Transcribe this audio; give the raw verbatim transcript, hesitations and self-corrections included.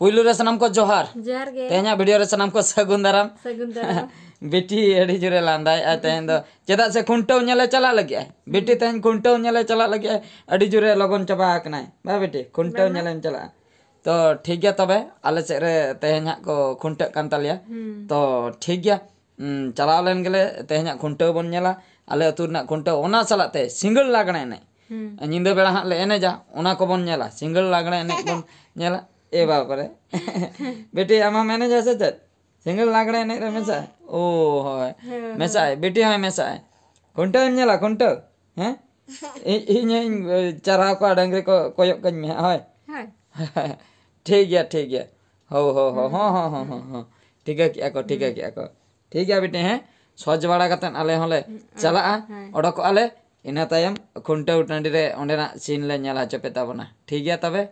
ᱯᱩᱭᱞᱩ ᱨᱮ ᱥᱟᱱᱟᱢ ᱠᱚ ᱡᱚᱦᱟᱨ᱾ ᱡᱚᱦᱟᱨ ᱜᱮ᱾ ᱛᱮᱦᱮᱧᱟᱜ ᱵᱷᱤᱰᱤᱭᱳ ᱨᱮ ᱥᱟᱱᱟᱢ ᱠᱚ ᱥᱟᱹᱜᱩᱱ ᱫᱟᱨᱟᱢ᱾ ᱥᱟᱹᱜᱩᱱ ᱫᱟᱨᱟᱢ᱾ ᱵᱤᱴᱤ ᱟᱹᱰᱤ ᱡᱳᱨᱮ ᱞᱟᱸᱫᱟᱭᱮᱫᱼᱟ ᱛᱮᱦᱮᱧ ᱫᱚ᱾ ᱪᱮᱫᱟᱜ ᱥᱮ ᱠᱷᱩᱱᱴᱟᱹᱣ ᱧᱮᱞᱮ ᱪᱟᱞᱟᱜ ᱞᱟᱹᱜᱤᱫ ᱟᱭ᱾ ᱵᱤᱴᱤ ᱛᱮᱦᱮᱧ ᱠᱷᱩᱱᱴᱟᱹᱣ ᱧᱮᱞᱮ ᱪᱟᱞᱟᱜ ᱞᱟᱹᱜᱤᱫ ᱟᱭ᱾ ᱟᱹᱰᱤ ᱡᱳᱨᱮ ᱞᱚᱜᱚᱱ ᱪᱟᱵᱟ ᱟᱠᱟᱱᱟᱭ᱾ ᱵᱟ ᱵᱤᱴᱤ, ᱠᱷᱩᱱᱴᱟᱹᱣ ᱵᱟᱝᱟ᱾ ᱧᱮᱞᱮᱢ ᱪᱟᱞᱟᱜᱼᱟ᱾ ᱛᱚ ᱴᱷᱤᱠ ᱜᱮᱭᱟ, ᱛᱚᱵᱮ ᱟᱞᱮ ᱥᱮᱫ ᱨᱮ ᱛᱮᱦᱮᱧ ᱦᱟᱸᱜ ᱠᱚ ᱠᱷᱩᱱᱴᱟᱹᱜ ᱠᱟᱱ ᱛᱟᱞᱮᱭᱟ᱾ ᱦᱩᱸ᱾ ᱛᱚ ᱴᱷᱤᱠ ᱜᱮᱭᱟ, ᱩᱸ, ᱪᱟᱞᱟᱣ ᱞᱮᱱ ᱜᱮᱞᱮ, ᱛᱮᱦᱮᱧᱟᱜ ᱠᱷᱩᱱᱴᱟᱹᱣ ᱵᱚᱱ ᱧᱮᱞᱟ᱾ ᱟᱞᱮ ᱟᱹᱛᱩ ᱨᱮᱱᱟᱜ ᱠᱷᱩᱱᱴᱟᱹᱣ, ᱚᱱᱟ ᱥᱟᱞᱟᱜ ᱛᱮ ᱥᱤᱸᱜᱟᱹᱲ ᱞᱟᱜᱽᱬᱮ ᱮᱱᱮᱡ᱾ ᱦᱩᱸ᱾ ᱧᱤᱫᱟᱹ ᱵᱮᱲᱟ ᱦᱟᱸᱜ ᱞᱮ ᱮᱱᱮᱡᱟ, ᱚᱱᱟ ᱠᱚᱵᱚᱱ ᱧᱮᱞᱟ᱾ ᱥᱤᱸᱜᱟᱹᱲ ᱞᱟᱜᱽᱬᱮ ᱮᱱᱮᱡ ᱵᱚᱱ ᱧᱮᱞᱟ᱾ ᱮ ᱵᱟᱵᱟ ᱨᱮ᱾ ᱵᱤᱴᱤ, ᱟᱢ ᱦᱚᱸᱢ ᱮᱱᱮᱡᱟ ᱥᱮ ᱪᱮᱫ? ᱥᱤᱸᱜᱟᱹᱲ ᱞᱟᱜᱽᱬᱮ ᱮᱱᱮᱡ ᱨᱮ ᱢᱮᱥᱟᱜᱼᱟ? ᱳ ᱦᱳᱭ᱾ ᱦᱮᱸ, ᱦᱮᱸ᱾ ᱢᱮᱥᱟᱜᱼᱟᱭ, ᱵᱤᱴᱤ ᱦᱚᱸᱭ ᱢᱮᱥᱟᱜᱼᱟᱭ᱾ ᱠᱷᱩᱱᱴᱟᱹᱣ ᱮᱢ ᱧᱮᱞᱟ, ᱠᱷᱩᱱᱴᱟᱹᱣ? ᱦᱮᱸ? ᱤ-, ᱤᱧ ᱦᱚᱸᱧ, ᱮ, ᱪᱟᱨᱦᱟᱣ ᱠᱚᱣᱟ, ᱰᱟᱹᱝᱨᱤ ᱠᱚ ᱠᱚᱭᱚᱜ ᱠᱟᱹᱧ ᱢᱮ ᱦᱟᱸᱜ, ᱦᱳᱭ᱾ ᱦᱳᱭ᱾ ᱴᱷᱤᱠ ᱜᱮᱭᱟ, ᱴᱷᱤᱠ ᱜᱮᱭᱟ᱾ ᱦᱳ, ᱦᱳ, ᱦᱳ, ᱦᱩᱸ᱾ ᱦᱚᱸ, ᱦᱚᱸ, ᱦᱚᱸ, ᱦᱚᱸ, ᱦᱚᱸ᱾ ᱴᱷᱤᱠᱟᱹ ᱠᱮᱜᱼᱟ ᱠᱚ, ᱴᱷᱤᱠᱟᱹ ᱦᱩᱸ᱾ ᱠᱮᱜᱼᱟ ᱠᱚ᱾ ᱴᱷᱤᱠ ᱜᱮᱭᱟ ᱵᱤᱴᱤ, ᱦᱮᱸ? ᱥᱚᱡᱽ ᱵᱟᱲᱟ ᱠᱟᱛᱮᱫ ᱟᱞᱮ ᱦᱚᱸᱞᱮ ᱦᱩᱸ, ᱪᱟᱞᱟᱜᱼᱟ, ᱦᱳᱭ᱾ ᱚᱰᱚᱠᱚᱜᱼᱟ ᱞᱮ᱾ ᱤᱱᱟᱹ ᱛᱟᱭᱚᱢ ᱠᱷᱩᱱᱴᱟᱹᱣ ᱴᱟᱺᱰᱤ ᱨᱮ ᱚᱸᱰᱮᱱᱟᱜ ᱥᱤᱱ ᱞᱮ ᱧᱮᱞ ᱦᱚᱪᱚ ᱯᱮ ᱛᱟᱵᱚᱱᱟ᱾ ᱴᱷᱤᱠ ᱜᱮᱭᱟ ᱛᱚᱵᱮ?